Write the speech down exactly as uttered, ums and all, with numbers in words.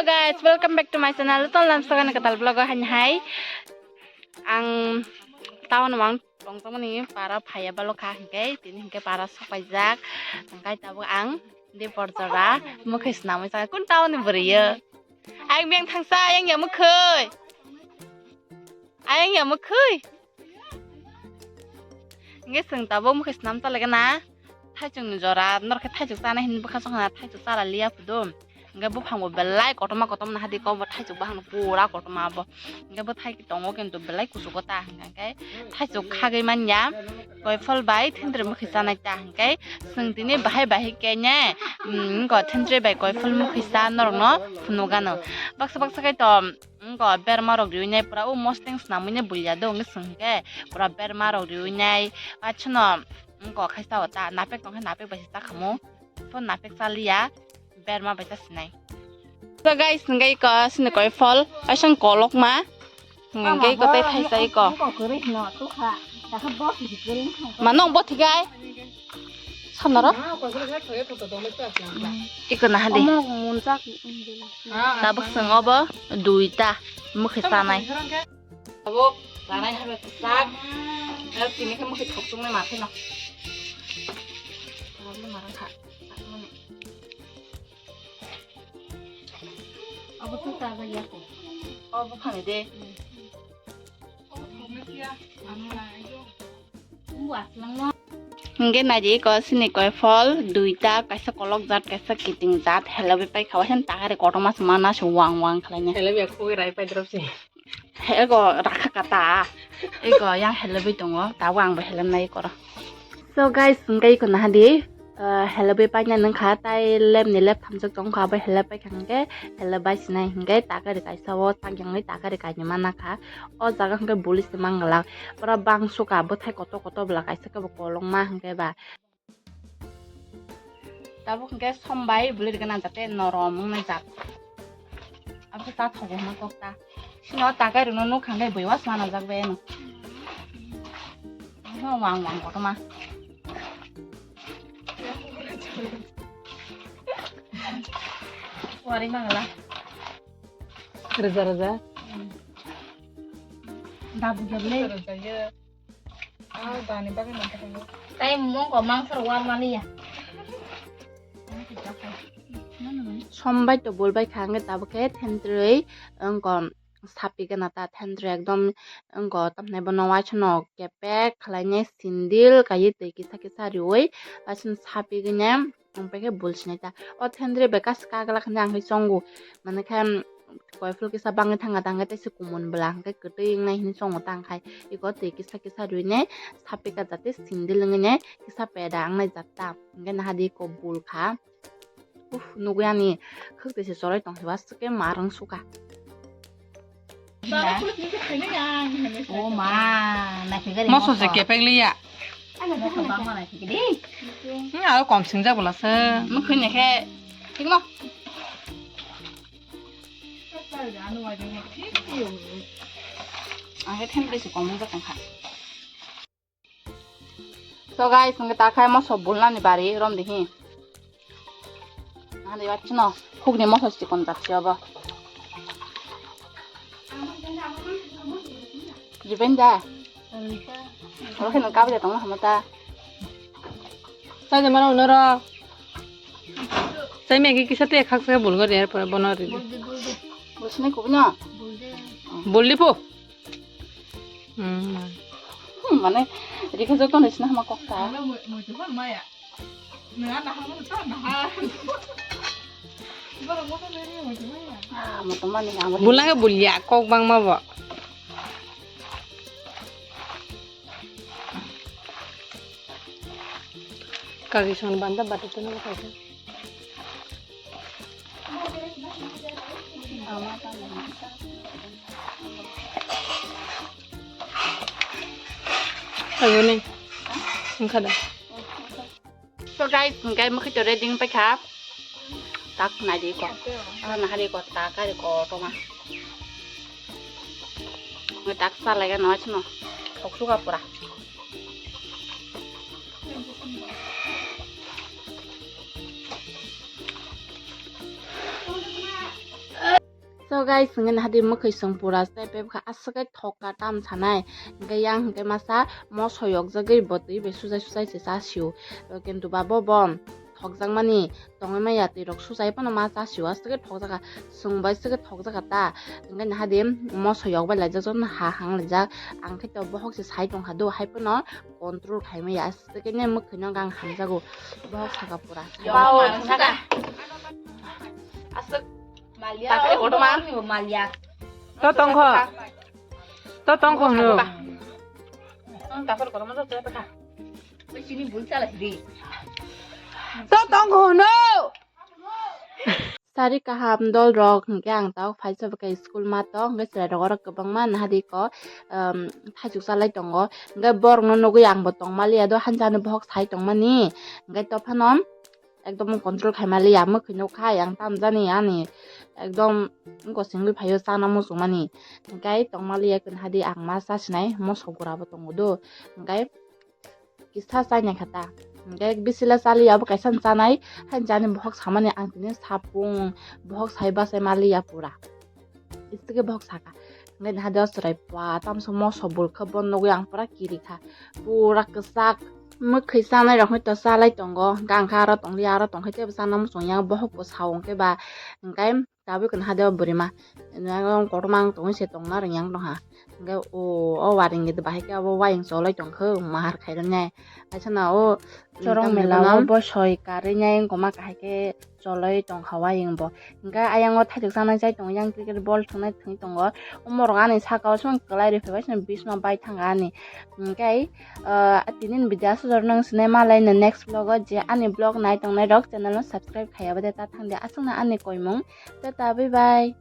Guys, welcome back to my channel. Tol lam sakani katal vlog o haini hai. Ang town o ang tongtongmani para phaiya balo kha hinkhe tini hinkhe para sopaijak. Hinkhe tabuk ang di porjora mukhe swnamwi sa kun town ni bwrwi yo. Ayang biyang thangsa ayang ya mukhe. Ayang ya mukhe. Hinkhe chwng tabuk mukhe swnam chalai gana. Thaichuk ni jora, norokhe thaichuk chana hinwi bwkha chwng khana thaichuk chala liya phudu. Hinkhe buphang bo belai kotorma kotorma nahadi kok bo thaichuk buphang pura kotorma bo. Hinkhe bo thai tongo kintu belai kuchugo ta hinkhe thaichuk khagwi manya. Koiphol bai thentwrwi mukhe chanai ta hinkhe chwng tini bahai bahai khe ne, mm, go thentwrwi bai koiphol mukhe cha norokno phunukgano. Baksa baksa khe to Wngkha berma rok riwi nai pura o mostheng swnamwi nai bulia do wngwi swng khe pura berma rok riwi nai. Achano wngkha khaisa o ta napek tong khe napek bai se ta khamu. Phone napek cha liya berma bai cha sinai. So guys, hingke iko sini koiphol aisang kolokma. Hingke iko tei thaisa iko. Mano bo thigai. Samnaro? Iko naha di. Tabuk swngo bo duita mukhe chanai. Tabuk chanai habai kwchak. Tini khe mukhe thokchuknai ma pheno. Abo khe chajakya kho. Abo phani de. Hingke naidi iko sini koiphol duita, kaisa kolok jat, kaisa kiting jat, helebwi paikha, waisa takari kotorma se mana se wang wang khlaina. Helebwi khugwi rai paidrop se. Ego rakha kata. Ego yang helebwi tongo, tabuk ang bo helem nai ikoro. So guys, hingke iko naha di, ah, helebwi paina nangkha, tai lepni lep thamjak tongkha, abo helep paikha hingke helep bai sinai hingke takari kaisa o takyangwi takari kainwi manakha. O jaga hwnkhe buli se manglak. Pura bangsuka bwthai kotor kotor bwla kaisa khe bo kolokma hwnkhe ba. Tabuk hwnkhe sombai bwlwi rwgana jate norom wngnai jat. Abo khe ta thogo hwnma kok ta. Sino takai rwno nuk hwnkhe bui was manajak bai ano. Ano wang wang kotorma. Wari mangala. Rwja rwja. Dabu jable. Rwja ye. Ah, dani bagwi nangkha tangwi. Tai mongko mangsa rok war mani ya. Sombai to bul bai kha hwnkhe tabuk khe thentrwi wngko sapi gana ta thentrwi ekdom wngko tamni bono waisano kepek khlainai sindil kaiwi twi kisa kisa riwi waisano sapi gwnwi. Ang paikhe bul sinai ta. O thendri bai kaisa kaglak hinwi ang khe chongo. Mane khe, koiphul kisa bangwi thangkha ta, hwnkhe teisa kumun bwla hwnkhe kwtwi wngnai hinwi chongo ta ang khai. Iko twi kisa kisa rwinai sapika jate sindil wngwi nai kisa peda wngnai jat ta. Hwnkhe naha di iko bul kha. Uff, nugwi ani khwk twi se choroi tong khe ba swkhe ma rwng sukha. O ma, naikhe gari moso se moso. Kepek liya. Moso bangma naikhe di. Hmm, aro kom singjak bwla se. Mukhui naikhe. Thikno. Ang khe themple se kom wngjak tongkha. So guys, hwnkhe ta khai moso bulnani bari rom de hi. Ani bachino hukni moso chikon jat se obo. Riben da. Oro khe nang kabri tongma hamo ta. Sa de mano noro. Sai megi kisa te khaksa bulgo de pore bono ri. Bulsini kubino. Buldi po. Hmm. Hmm, mane, rikha joto ni sina hama kok ta. Ah, moto mani amo. Bula ke bulia kok bang ma bo. Kagi son banda batu tu nama kau. Ayo ni. Engkau dah. So guys, engkai mukhi to ready paikha. Tak nai di ko. Ah, nahari ko, tak ari ko, toma. Nge tak sa laga no achno. Thok suka pura. Guys, hingke nahadi mwkhwi chwng pura step step kha, aswk khe thok ka tam sanai. Hingke yang hingke masa moso yokjagwi bo twi bai sujai sujai se cha sio. Kintu ba bo bom thokjakmani tongwi maya, twi rok sujai phano ma cha sio, aswk khe thokjak kha. Chwng bai swk khe thokjak kha ta. Hingke nahadi moso yok bai laijak, jotono ha hang laijak. Ang khe to bohok se sai tong kha do, hai phano control khai maya, aswk khe ne mwkhwi no gang hamjago. Bohok saka pura. Wow, saka. Aswk. Malia. Takre kotorma. Malia. To tongkho. To tongkho hwno. Ang takre kotorma to tepeka. Sini bul chala di. To tongkho hwno. Sari kaham dol rok, hingke ang tau phai sa bwkha school ma to, hingke chwrai rok oro kwbangma nahadi ko, um, thaichuk chalai tongo. Hingke borok no nugwi ang bo tongmaliya do, hanjani bohok sai tongmani. Hingke to phano ekdom control khaima liya, mwkhwi nuk khai ang tamjani ani ekdom wngkosingwi phaio chana muchungmani. Hingke tongmaliya, hwnkhe hadi ang ma chasinai moso gura bo tongo do, hingke kisa chainai kha ta. Hingke bisila chaliya, abo kaisa chanai, haini chani bohok samani ang tini sapung, bohok sai bachai maliya pura. Isike bohok saka. Hingke naha de o chwrai pua, tamso moso bulkha bo nugwi ang pura kiri kha. Pura kwchak. Mwkhwi chanai rok hoi to chalai tongo. Hingke ang khe aro tongli, aro tongkhe tebo chana muchung ya, bohok bo sao hingke ba. Hingke tabuk naha de o bwrwi ma. Kotorma ang tongwi se tongna rwng yang tongha. Hingke o, o waring gede bahai khe abo wayang cholai tongkhe, mahar khairoknai. Aisa na o chorong mela o bosoi karwi nai wngkoma kahai khe choloi tongkha wayung bo. Hingke ayang o thaithok chanai chai tongo, yang cricket ball thwngnai thwngwi tongo. O morok ani saka o song kwlai rw phaibai song bisma bai thanga ani. Hingke, ah, tini ni video aswk jora nang sinai malai no next vlog o, je ani vlog nai tongnai rok channel no subscribe khaiya bade ta thang di, aswk no ani koimung. Tata, bye bye.